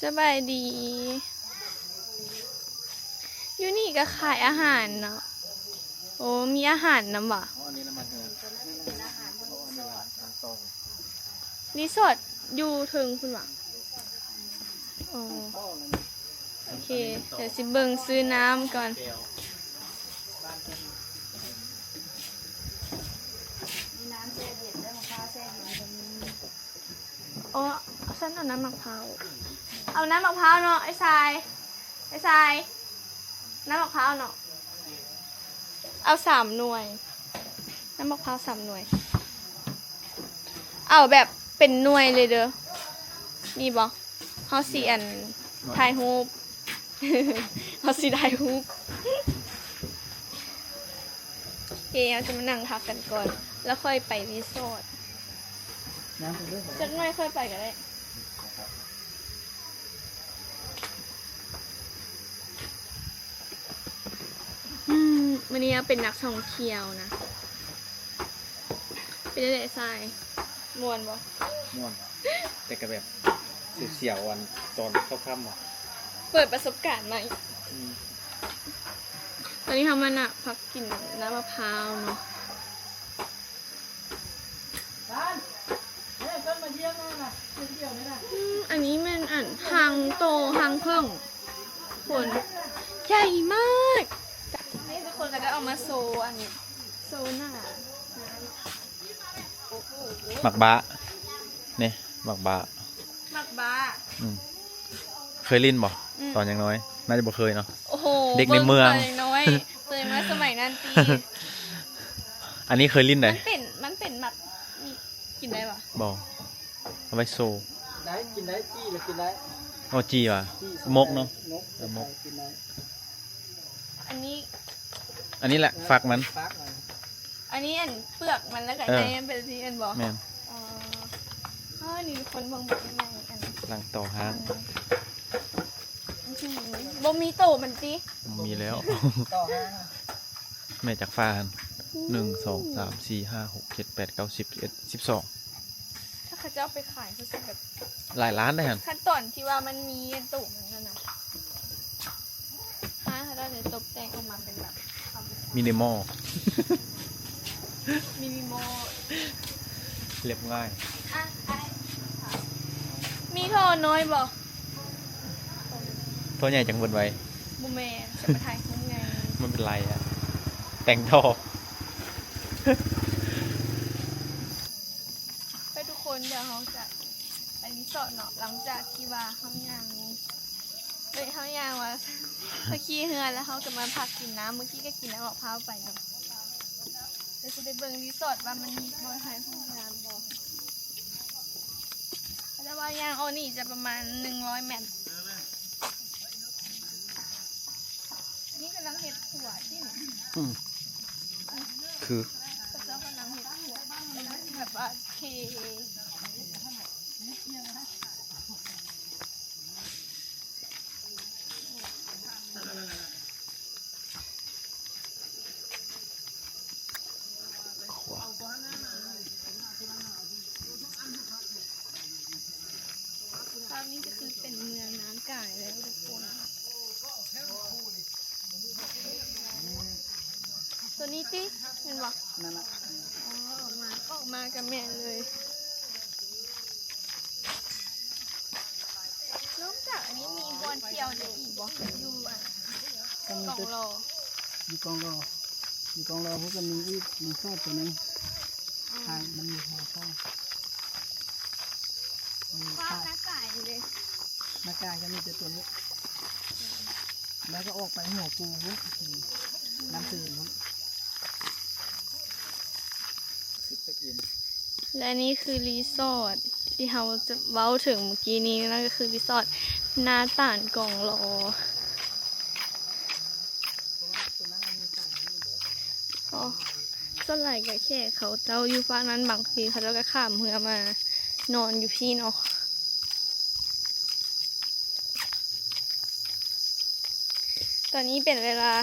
ສະບາຍດີ. ຢູ່ນີ້ກໍຂາຍອາຫານເນາະ. ໂອ້ ມີອາຫານນຳຫວາ? ອໍ ອັນນີ້ນ້ຳມັນເຮືອ ຣີສອດຢູ່ເທິງພຸ້ນຫວາ? ອໍ ໂອເຄ ດຽວຊິເບິ່ງຊື້ນ້ຳກ່ອນ. ມີນ້ຳແຊ່ເຢັນເດີ ມະພ້າວແຊ່ເຢັນກໍມີ. ອໍ ຊັ້ນເອົານ້ຳໝາກພ້າວ. ເອົານ້ຳໝາກພ້າວເນາະ ໄອ້ຊາຍ ໄອ້ຊາຍ ນ້ຳໝາກພ້າວເນາະ. ເອົາສາມໜ່ວຍ ນ້ຳໝາກພ້າວສາມໜ່ວຍ. ເອົາແບບເປັນໜ່ວຍເລີຍເດີ ມີບໍ່? ເຮົາຊິອັນ ຖ່າຍຮູບ ເຮົາຊິຖ່າຍຮູບ. ໂອເຄ ເຮົາຈະມານັ່ງພັກກັນກ່ອນ ແລ້ວຄ່ອຍໄປຣີສອດ. ຍ່າງໄປເລີຍ ຈັກໜ່ອຍຄ່ອຍໄປກໍໄດ້. ອືມ ມື້ນີ້ເຮົາເປັນນັກທ່ອງທ່ຽວນະ. ເປັນຈັ່ງໃດຊາຍ? ມ່ວນບໍ່? ມ່ວນ ແຕ່ກໍແບບສຽວໆ ອັນຕອນຄ່ຳໆ ອະ ເປີດປະສົບການໃໝ່. ອືມ ຕອນນີ້ເຮົາມານັ່ງພັກກິນນ້ຳມະພ້າວເນາະ. ອືມ ອັນນີ້ແມ່ນອັນຮັງໂຕຮັງເຜິ້ງ ຄົນໃຫຍ່ມາກ. ນີ້ທຸກຄົນກໍໄດ້ເອົາມາໂຊ ອັນນີ້ໂຊໜ້າ. ໝາກບ້າ ນີ້ໝາກບ້າ ໝາກບ້າ. ອືມ ເຄີຍຫຼິ້ນບໍ່? ອືມ ຕອນຍັງນ້ອຍ ໜ້າຈະບໍ່ເຄີຍເນາະ. ໂອ້ໂຫ ເດັກໃນເມືອງ ເບິ່ງຕອນຍັງນ້ອຍ ເຄີຍມາສະໄໝນັ້ນຕິ. ອັນນີ້ເຄີຍຫຼິ້ນໃດ໋. ມັນເປັນ ມັນເປັນໝາກ ນີ້ກິນໄດ້ບໍ່? ບໍ່ ເອົາໄວ້ໂຊ. ໄດ້ ກິນໄດ້ ຈີ່ລະກິນໄດ້. ອໍ ຈີ່ຫວາ? ຈີ່ ໝົກເນາະ. ໝົກ ເອີ ໝົກ ກິນໄດ້. ອັນນີ້ ອັນນີ້ແຫຼະ ເອີ ຝັກມັນ ຝັກມັນ. ອັນນີ້ອັນເປືອກມັນ ແລ້ວກໍ ເອີ ໃນມັນເປັນຊີ້ແມ່ນບໍ່? ແມ່ນ. ອໍ ອໍ ນີ້ທຸກຄົນເບິ່ງບັກໃຫຍ່ອັນ ຫຼັງຕໍ່ຫ້າງ. ອືມ ບໍ່ມີໂຕມັນຕິ? ມີແລ້ວ ຕໍ່ຫ້າງ. ແມ່ຈັກຝາຫັ້ນ? ໜຶ່ງ ສອງ ສາມ ສີ່ ຫ້າ ຫົກ ເຈັດ ແປດ ເກົ້າ ສິບ ສິບເອັດ ສິບສອງ. ຖ້າເຂົາເຈົ້າໄປຂາຍ ເຂົາຊິແບບ ຫຼາຍລ້ານໄດ໋ຫັ້ນ. ຂັ້ນຕອນທີ່ວ່າມັນມີໂຕມັນນັ້ນນະ ຮ້ານເຂົາເຈົ້າຈະຕົບແຕ່ງອອກມາເປັນແບບ ມິນິມໍ ມິນິມໍ ລຽບງ່າຍ. ອ່ະ ໄອ້ ມີທໍ່ນ້ອຍບໍ່? ທໍ່ໃຫຍ່ຈັ່ງເບິດໄວ. ບໍ່ແມ່ນ ຈະໄປຖ່າຍຮູບໄງ. ມັນເປັນໄລອະ ແຕ່ງທໍ່. ໄປທຸກຄົນ ດຽວເຮົາຈະໄປຣີສອດເນາະ ຫຼັງຈາກທີ່ວ່າເຮົາຍ່າງ ເອີຍ ເຮົາຍ່າງວ່າ ເຮົາຂີ່ເຮືອແລ້ວເຮົາກໍມາພັກກິນນ້ຳ ມື້ກີ້ກໍກິນນ້ຳໝາກພ້າວໄປເນາະ. ດຽວຊິໄປເບິ່ງຣີສອດວ່າມັນມີບ່ອນຖ່າຍຮູບງາມບໍ່. ແຕ່ວ່າຍ່າງອອກນີ້ຈະປະມານໜຶ່ງຮ້ອຍແມັດ. ອັນນີ້ກຳລັງເຮັດຂົວຕິ. ອືມ ຄື ເຂົາເຈົ້າກຳລັງເຮັດຂົວ ແບບວ່າເທ ຂົວ. ພາບນີ້ກໍຄືເປັນເມືອງນາງກາຍແລ້ວທຸກຄົນ. ຕົວນີ້ຕິ ແມ່ນບໍ່? ນັ້ນລະ. ອໍ ມາ ອອກມາກໍແມ່ນເລີຍ. ມີບ່ອນທ່ຽວໄດ້ອີກບໍ່? ຢູ່ອັນ ກໍມີ ກອງລໍ ຢູ່ກອງລໍ ຢູ່ກອງລໍພຸ້ນກໍມີອີກ ຣີສອດຕົວໜຶ່ງ ອືມ ທາງມັນມີຫົວຂ້າງ ມີ ຂວາງ ຂາ ໜ້າກາຍເດ້ ໜ້າກາຍກໍມີແຕ່ຕົວນີ້ ແລ້ວກໍອອກໄປຫົວພູພຸ້ນ ນ້ຳເຊີນພຸ້ນ. ແລະນີ້ຄືຣີສອດທີ່ເຮົາຈະເວົ້າເຖິງມື້ກີ້ນີ້ ນັ້ນກໍຄືຣີສອດໜ້າຕານກອງລໍ. ອໍ ສ່ວນຫຼາຍກໍແຂກເຂົາເຈົ້າຢູ່ຟາກນັ້ນ ບາງທີເຂົາເຈົ້າກໍຂ້າມເຮືອມານອນຢູ່ພີ້ເນາະ. ຕອນນີ້ເປັນເວລາ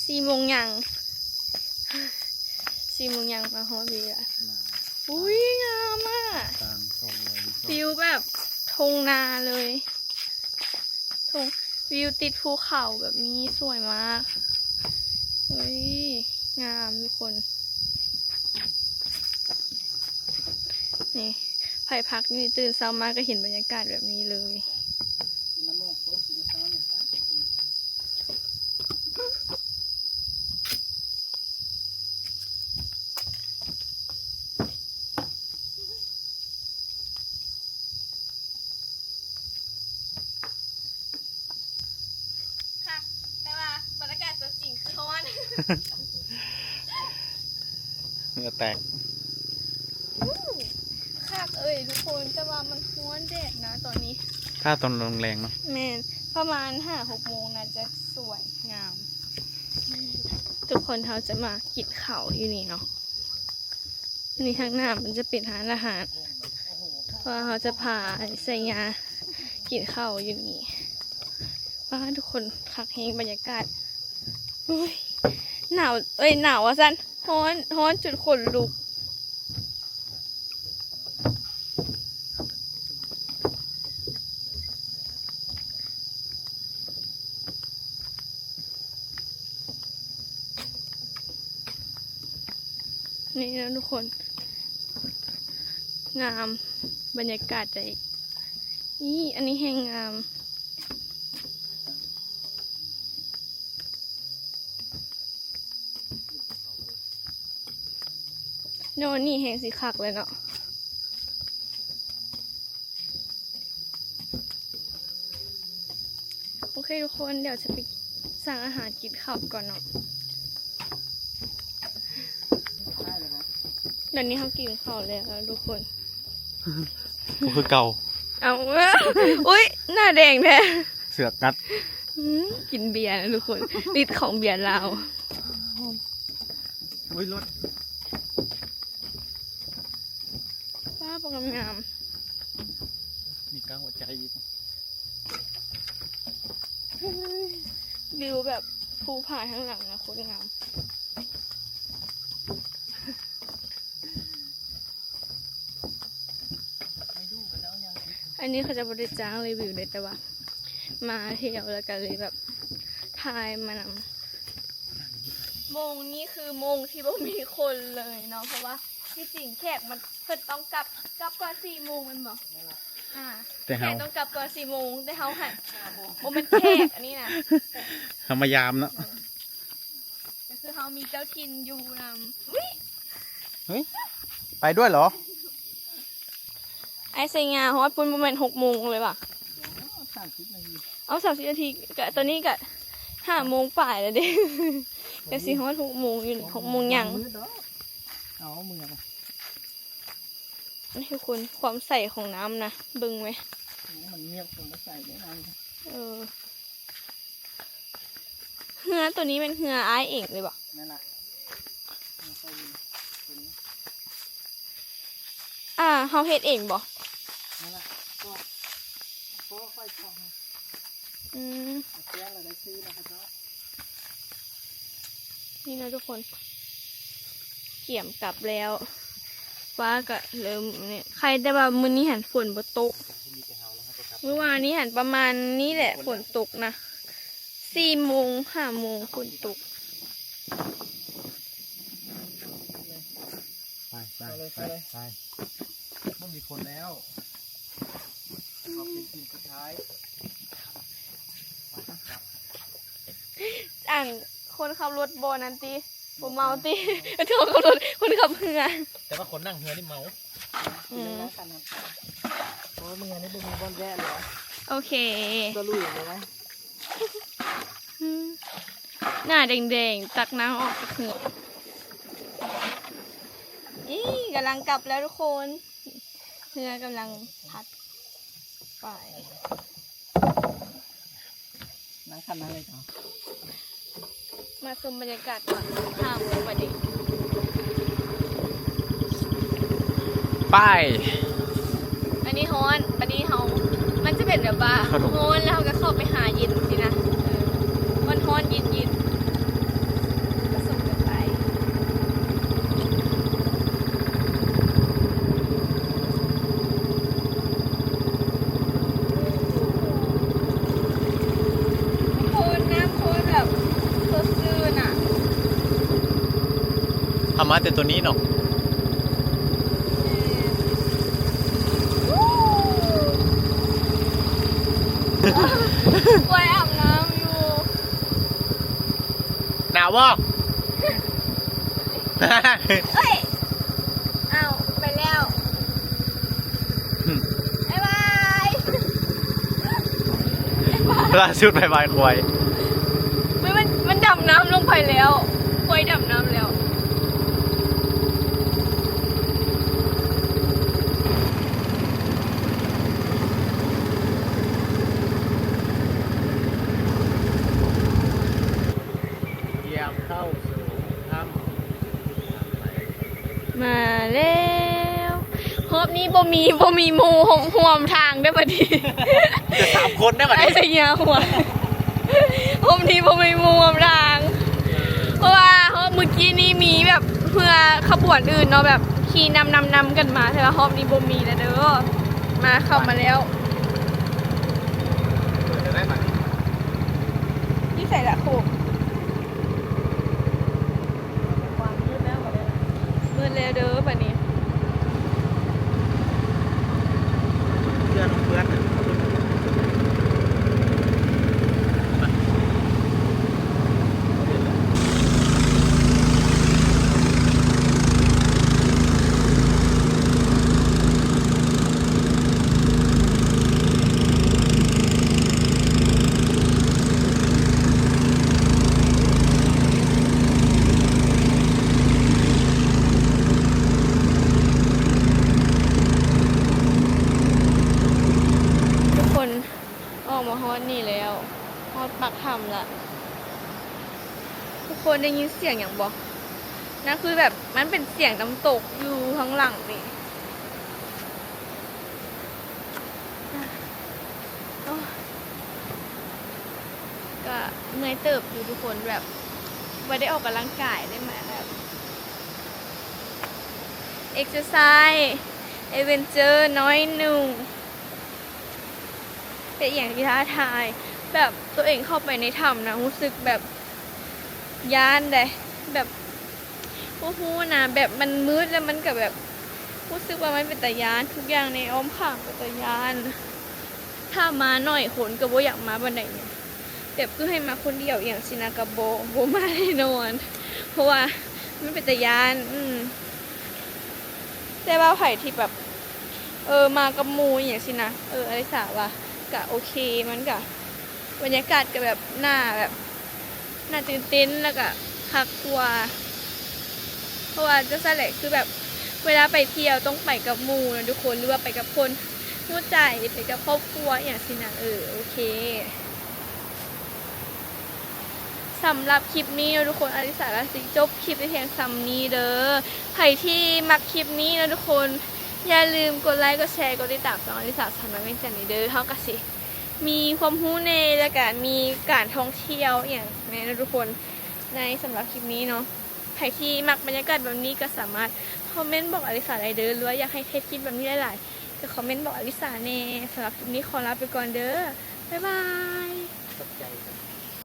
ສີ່ໂມງຫຍັງ ສີ່ໂມງຫຍັງ ມາຮອດວີລະ. ອຸ້ຍ ງາມອະ ຕາມຊ່ອງລອຍຣີສອດ ຟິວແບບທົ່ງນາເລີຍ ທົ່ງ ວິວຕິດພູເຂົາແບບນີ້ ສວຍມາກ. ເຮີ້ຍ ງາມທຸກຄົນ. ນີ້ ໃຜພັກຢູ່ນີ້ ຕື່ນເຊົ້າມາກໍເຫັນບັນຍາກາດແບບນີ້ເລີຍ. ຄັກ ແຕ່ວ່າບັນຍາກາດຕົວຈິງຄືຮ້ອນ ເຫື່ອແຕກ. ອູ້ ຄັກເອີຍທຸກຄົນ ແຕ່ວ່າມັນຮ້ອນແດດນະຕອນນີ້ ຖ້າຕອນແລງໆເນາະ. ແມ່ນ ປະມານຫ້າຫົກໂມງ ໜ້າຈະສວຍງາມ. ທຸກຄົນ ເຮົາຈະມາກິນເຂົ້າຢູ່ນີ້ເນາະ. ນີ້ຂ້າງໜ້າມັນຈະເປັນຮ້ານອາຫານ ເພາະວ່າເຮົາຈະພາໄອ້ໄຊຍາກິນເຂົ້າຢູ່ນີ້. ປ້າ ທຸກຄົນ ຄັກແຮງບັນຍາກາດ. ອຸ້ຍ ໜາວ ເອີຍ ໜາວວ່າຊັ້ນ ຮ້ອນ ຮ້ອນຈົນຂົນລຸກ. ນີ້ນະທຸກຄົນ ງາມ ບັນຍາກາດໄດ້. ອີ ອັນນີ້ແຮ່ງງາມ. ນອນນີ້ແຮ່ງຊິຄັກແລ້ວເນາະ. ໂອເຄທຸກຄົນ ດຽວຈະໄປສັ່ງອາຫານກິນເຂົ້າກ່ອນເນາະ. ດຽວນີ້ເຮົາກິນເຂົ້າແລ້ວທຸກຄົນ ບໍ່ຄືເກົ່າ. ເອົາ ອຸ້ຍ ໜ້າແດງແທ້ ເສືອກັດ. ອືມ ກິນເບຍນະທຸກຄົນ ລິດຂອງເບຍລາວ. ໂອ້ຍ ລົດ ຟ້າປະງາມໆ ມີກ້າງຫົວໃຈອີກ. ວິວແບບພູຜາທາງຫຼັງນະ ໂຄດງາມ. ອັນນີ້ເຂົາຈະບໍ່ໄດ້ຈ້າງຣີວິວເດ້ ແຕ່ວ່າມາທ່ຽວແລ້ວກໍເລີຍແບບຖ່າຍມານຳ. ໂມງນີ້ຄືໂມງທີ່ບໍ່ມີຄົນເລີຍເນາະ ເພາະວ່າທີ່ຈິງແຂກມັນ ເພິ່ນຕ້ອງກັບ ກັບກ່ອນສີ່ໂມງແມ່ນບໍ່? ອ່າ ແຕ່ເຮົາ ແຂກຕ້ອງກັບກ່ອນສີ່ໂມງ ແຕ່ເຮົາຫັ້ນບໍ່ແມ່ນແຂກ ອັນນີ້ນະ ເຮົາມາຢາມເນາະ. ກໍຄືເຮົາມີເຈົ້າຖິ່ນຢູ່ນຳ. ອຸ້ຍ ເຮີ້ຍ ໄປດ້ວຍເຫຼື? ອ້າຍໄຊຍາຮອດພຸ້ນບໍ່ແມ່ນຫົກໂມງເລີຍຫວາ? ສາມສິບນາທີ ເອົາ ສາມສິບນາທີ ກະຕອນນີ້ກະຫ້າໂມງປາຍແລ້ວເດ້ ກະຊິຮອດຫົກໂມງຢູ່ນີ້ ຫົກໂມງຫຍັງ. ເອົາເມືອ ນີ້ທຸກຄົນ ຄວາມໃສຂອງນ້ຳນະ ເບິ່ງແມ. ໂອ້ ມັນງຽບຄົນລະໃສເດ້ນ້ຳ. ເອີ ເຮືອໂຕນີ້ແມ່ນເຮືອອ້າຍເອງເລີຍບໍ່? ແມ່ນລະ ເຮືອຂ້ອຍຢູ່ໂຕນີ້. ອ່າ ເຮົາເຮັດເອງບໍ່? ແມ່ນລະ ກໍ ກໍຂ້ອຍເຈາະໃຫ້. ອືມ ເອົາເຄື່ອງລະໄດ້ຊື້ນະເຂົາເຈົ້າ. ນີ້ນະທຸກຄົນ ກຽມກັບແລ້ວ ຟ້າກະເລີ່ມນີ້ ໄຄແຕ່ວ່າມື້ນີ້ຫັ້ນຝົນບໍ່ຕົກ. ມື້ວານນີ້ຫັ້ນປະມານນີ້ແຫຼະ ຝົນຕົກນະ ສີ່ໂມງ ຫ້າໂມງຝົນຕົກ. ໄປ ໄປ ໄປ ໄປ ບໍ່ມີຄົນແລ້ວ. ເອົາເປັນທີມສຸດທ້າຍ. ອັນ ຄົນຂັບລົດບໍ່ນັ້ນຕິ ບໍ່ເມົາຕິ? ເອີ ຄົນຂັບລົດ ຄົນຂັບເຮືອ ແຕ່ວ່າຄົນນັ່ງເຮືອນີ້ເມົາ. ອືມ ໂອ້ ເມືອນີ້ບໍ່ມີບ່ອນແວະເລີຍ. ໂອເຄ ສະລຸຍເລີຍ. ອືມ ໜ້າແດງໆ ຕັກນ້ຳອອກຈາກເຮືອ. ອີ ກຳລັງກັບແລ້ວທຸກຄົນ ເຮືອກຳລັງພັດໄປ. ນັ່ງຄັນນັ້ນເລີຍເນາະ. ມາຊົມບັນຍາກາດກ່ອນ ຫ້າໂມງບັດນີ້ ໄປ. ອັນນີ້ຮ້ອນ ບັດນີ້ເຮົາ ມັນຈະເປັນແບບວ່າຮ້ອນ ແລ້ວເຮົາກໍເຂົ້າໄປຫາເຢັນຊີ້ນະ. ເອີ ຮ້ອນໆ ເຢັນໆ ປະສົມກັນໄປ. ໂຄດ ນ້ຳໂຄດແບບສົດຊື່ນອະ. ເຮົາມາແຕ່ຕົວນີ້ເນາະ. ແມ່ນ. ກວາຍອາບນ້ຳຢູ່. ໜາວບໍ່? ເອີຍ ອ້າວ ໄປແລ້ວ ບາຍບາຍ. ລ່າສຸດບາຍບາຍຄວາຍ. ເຮີ້ຍ ມັນ ມັນດຳນ້ຳລົງໄປແລ້ວ ຄວາຍດຳນ້ຳແລ້ວ. ຕຽມເຂົ້າສູ່ຖ້ຳ ມາແລ້ວ. ຮອບນີ້ບໍ່ມີ ບໍ່ມີໝູ່ຮ່ວມທາງເດີ້ບັດນີ້ ເຫຼືອສາມຄົນເດີ້ບັດນີ້ ໄອ້ຊະຍາຫົວ. ຮອບນີ້ບໍ່ມີໝູ່ຮ່ວມທາງ ເພາະວ່າຮອບມື້ກີ້ນີ້ມີແບບເຮືອຂະບວນອື່ນເນາະ ແບບຂີ່ນຳ ນຳ ນຳກັນມາ ແຕ່ວ່າຮອບນີ້ບໍ່ມີແລ້ວເດີ້. ມາ ເຂົ້າມາແລ້ວ. ເປີດໄດ້ບັດນີ້ ຢູ່ໃສລະໂຄກ? ມືດແລ້ວເດີ້ບັດນີ້ ເພື່ອນຂອງເພື່ອນ. ທຸກຄົນ ອອກມາຮອດນີ້ແລ້ວ ຮອດປາກຖ້ຳລະ. ທຸກຄົນໄດ້ຍິນສຽງຫຍັງບໍ່? ນັ້ນຄືແບບ ມັນເປັນສຽງນ້ຳຕົກຢູ່ທາງຫຼັງນີ້. ໂອ້ຍ ກະເມື່ອຍເຕີບຢູ່ທຸກຄົນ ແບບ ບໍ່ໄດ້ອອກກຳລັງກາຍ ໄດ້ມາແບບ ເອັກເຊີໄຊ ແອດເວັນເຈີໜ້ອຍໜຶ່ງ. ເປັນອີ່ຫຍັງທີ່ທ້າທາຍ ແບບຕົວເອງເຂົ້າໄປໃນຖ້ຳນະ ຮູ້ສຶກແບບຢ້ານເດ້ ແບບບໍ່ຮູ້ນະ ແບບມັນມືດ ແລ້ວມັນກະແບບ ຮູ້ສຶກວ່າມັນເປັນຕາຢ້ານ ທຸກຢ່າງໃນອ້ອມຂ້າງເປັນຕາຢ້ານ. ຖ້າມາໜ້ອຍຄົນກະບໍ່ຢາກມາປານໃດ ແບບຄືໃຫ້ມາຄົນດຽວອີ່ຫຍັງຊີ້ນະ ກະບໍ່ ບໍ່ມາແນ່ນອນ ເພາະວ່າມັນເປັນຕາຢ້ານ. ອືມ ແຕ່ວ່າໃຜທີ່ແບບ ເອີ ມາກັບໝູ່ອີ່ຫຍັງຊີ້ນະ ເອີ ອາລິສາວ່າກະໂອເຄ ມັນກະ ບັນຍາກາດກະແບບໜ້າແບບ ໜ້າຕື່ນເຕັ້ນ ແລ້ວກະຄັກກວ່າ ເພາະວ່າຈັ່ງຊັ້ນແຫຼະ ຄືແບບເວລາໄປທ່ຽວຕ້ອງໄປກັບໝູ່ນະທຸກຄົນ ຫຼືວ່າໄປກັບຄົນຮູ້ໃຈ ໄປກັບຄອບຄົວອີ່ຫຍັງຊີ້ນະ. ເອີ ໂອເຄ ສຳລັບຄລິບນີ້ເນາະທຸກຄົນ ອາລິສາກະຊິຈົບຄລິບໄວ້ພຽງສ່ຳນີ້ເດີ້. ໃຜທີ່ມັກຄລິບນີ້ເນາະທຸກຄົນ ຢ່າລືມກົດໄລ ກົດແຊ ກົດຕິດຕາມຊ່ອງອາລິສາສາວນ້ອຍວຽງຈັນນີ້ເດີ້. ເຮົາກະຊິມີຄວາມຮູ້ແດ່ ແລ້ວກະມີການທ່ອງທ່ຽວອີ່ຫຍັງແດ່ເນາະທຸກຄົນ. ໃນສຳລັບຄລິບນີ້ເນາະ ໃຜທີ່ມັກບັນຍາກາດແບບນີ້ກະສາມາດຄອມເມັນບອກອາລິສາໄດ້ເດີ້ ຫຼືວ່າຢາກໃຫ້ເຮັດຄລິບແບບນີ້ຫຼາຍໆ ກະຄອມເມັນບອກອາລິສາແດ່. ສຳລັບຄລິບນີ້ຂໍລາໄປກ່ອນເດີ້ ບາຍບາຍ. ຂອບໃຈ.